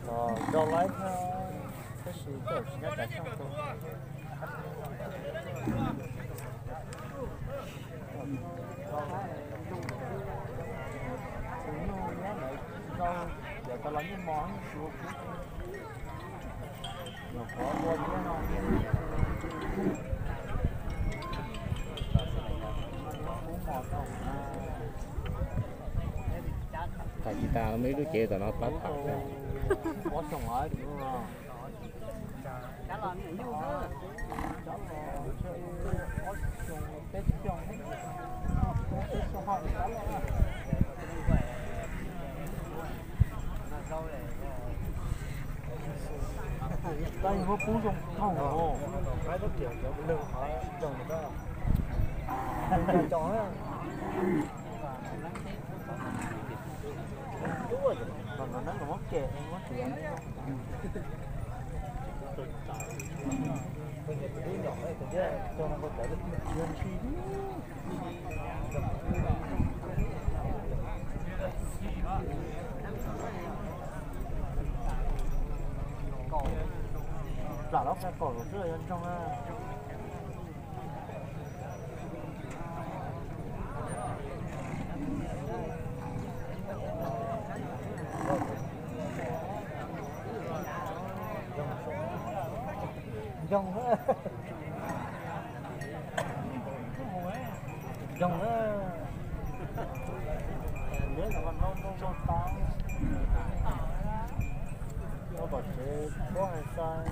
Rau laib thiab, tab sis tsis nyob rau sab tus. Tus nyuj nyob ntawd rau, yog tau los nyuj mos nyuj tsuav kub. Nyuam qhuav ua thiab no. Tham tsis tas, muaj ib lub cev tom no pab tham. Tab sis muab pub zoo thooj os. Neeg muab kem muab txiav. Plam lub qab kaum xwb los yog ntsoog na. Ntsoog na. Ntsoog na. Neb los noj noj noj tau. Noj tom tsev tuab hais xai.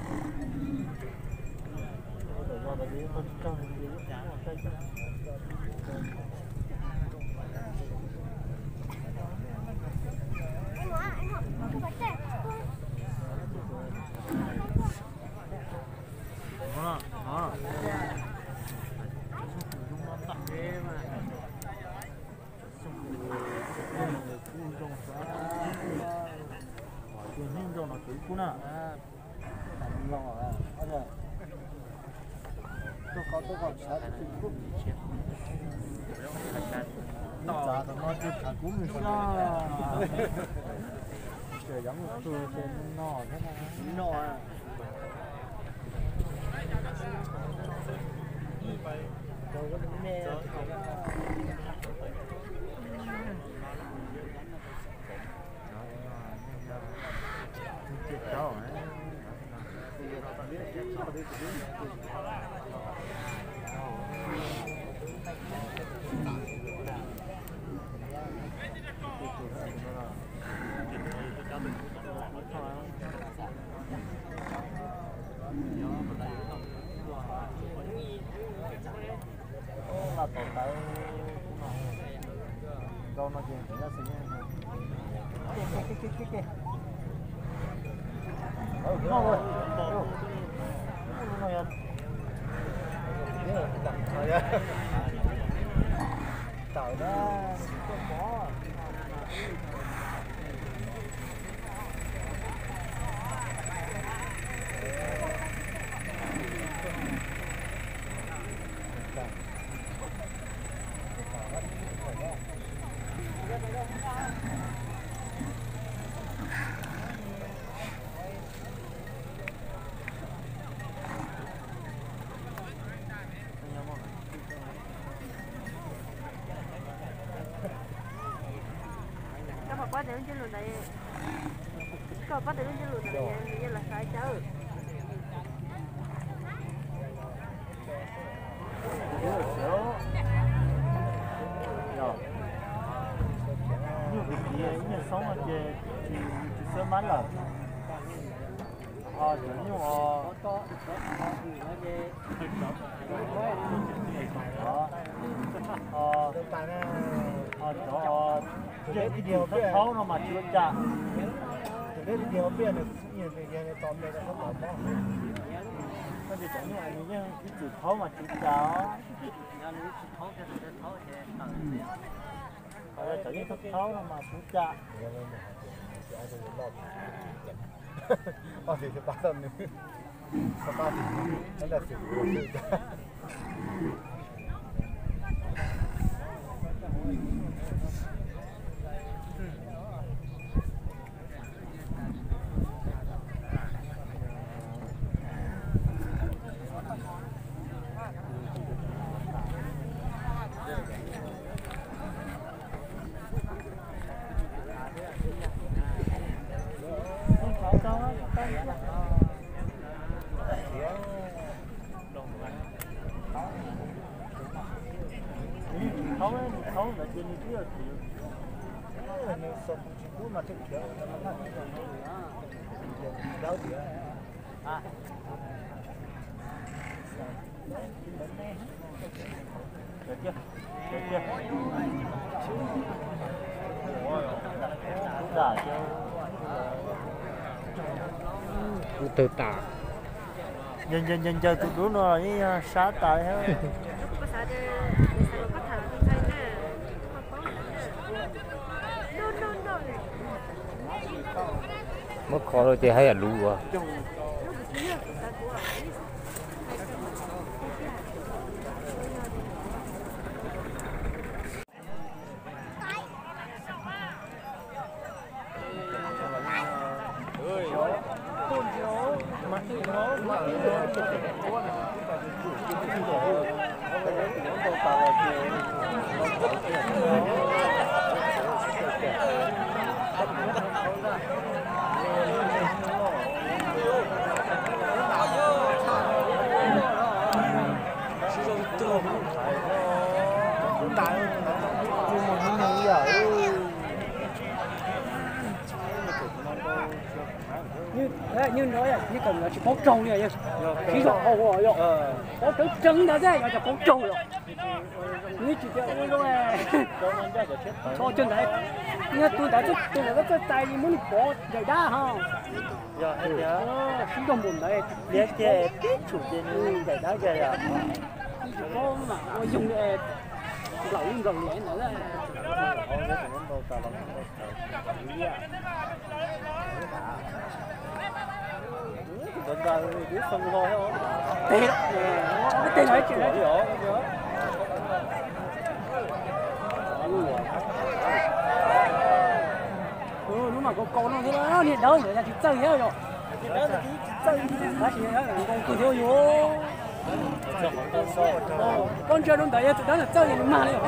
Hnub zoo no tseem kub na. Txav tom no ces tshav kub mus sab. Ces yog mus tu ces no thiab no. Laj tau tawv, nkauj no ces tseem laj xwb. Noj, tawm na. Koj pom pab tes lub ntsiab lus ntawd, koj pab tes lub ntsiab lus ntawd nws yeej los xav cas. Nyuj kwv txiv nyuj xoob no ces tsis xab mab lawm. Ho cov nyuj, ho cov ncej ib diag thaub thaub no mas tsis ua cas. Koj tias cov nyuj nws yeej ib txwm thaub mas tsis ua cas os. Ho yog cov yeej thaub thaub no mas tsis ua cas. Kuv tawg tas. Ncaws ncaws tus dub no los yeej yog sab tas thiab. Muab kho rau ces haj yam luv ua. Nyuj nrau, nyuj kaum no tsis paub raug li, tsis zoo hau yom. Paub tseeb tseeb ntawd xwb yog cov paub raug yom. Nws tsis tias ua zoo, tso cov ntawd, nyob tus ntawd, tus ntawd txawj txais li muab nws pov ncaim dab ho. Sib nrog mus ntawd, tib tshum ces nws ncaim dab kiag yom. Tsis paub mam ua yoog li, nplaum li nplaum li ntawd. Lub mas kaus kaus no thiab, niag dawb ntawd tsis txawj thiab yom. Tab sis nkaus kawg thiab yom. Koj ntsia rau ntawd yog tus dawb ntawd txawj li nws mag li os.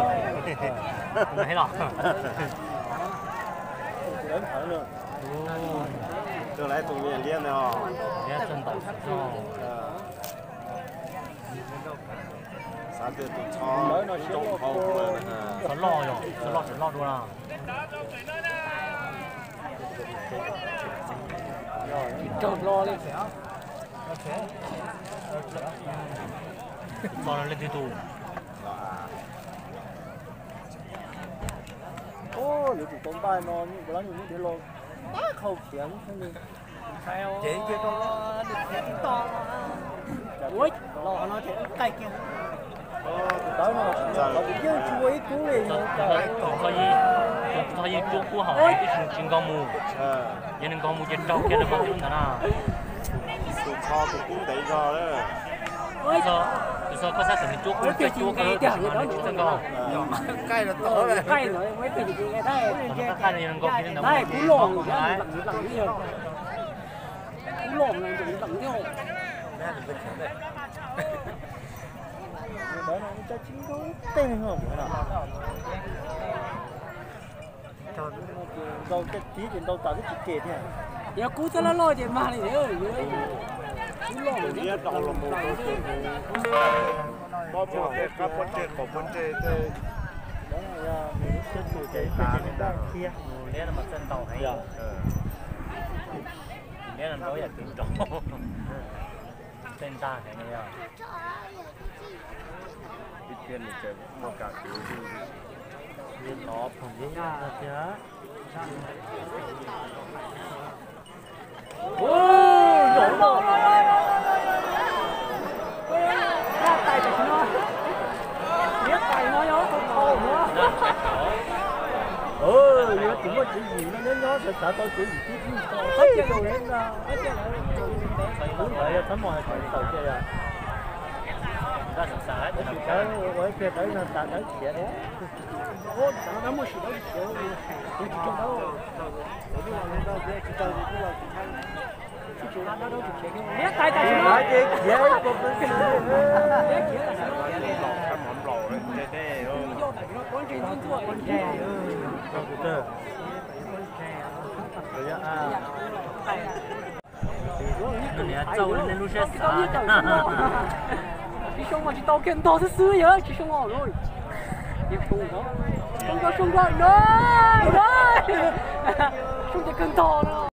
Xav tias tus tsho zoo hau, tsho loj yog tsho loj tseem loj dua na. Tsis raug hlo li. Txog leej twg tus. Yuav tsum tau npaj no, nyuj, lub nyuj nyob deb los tab khau khiav. Ces cia rau lwm xyoo tsis tau los no ces wb qaij kiag. Tus tawb no los yeej tsis ua ib kub li. Tus txog yeej cuab kub hauv ib tsis nkaug mus. Yog nws nkaug mus ces raug kiag rau qhov twg ntawd na. Tus txog tus kub ntev zog lawm. Tus txog koj xav kom nws cuab kub, cuab kub, koj tsis txawj nkaug. Qaij no yog nws nkaug kiag li ntawd, kub los Kub los no ntev ntev thiab. Ntawd no ua cas tsis nkaug tej no. Nkaug tej tib ces nkaug tas twb tsis kem thiab. Yog kub txoj loj loj ces mag li. Kub los iab rau los mus rau ces pob phuaj tej qab pob ntseg qaum pob ntseg tej. Nws lub siab tus ces tas li ntag thiab. Liab no mas txawj ntaus heev. Liab no nrau yam twv nrau. Tej ntag heev li os. Ib pliag nws tseem muaj kam kwv li. Li no phoom yeeb nyob no tiag. Yuav tsum muaj tswv yim no, nyob nyob xav xav tau tswv yim tib tib. Lub ntawd yog txhob mos hais tawm cia yog. Ua ib pliag dawb no tas dawb khiav thiab. Niam tais tam sim no, niam tais tam sim no, yog tam sim no pob ntseg ntxuaj ntxuaj. Tus yog a, tus Tsis tau kiag ntog xwb xwb yog tsis zoo os. Zoo, zoo, zoo ces kawg ntog no.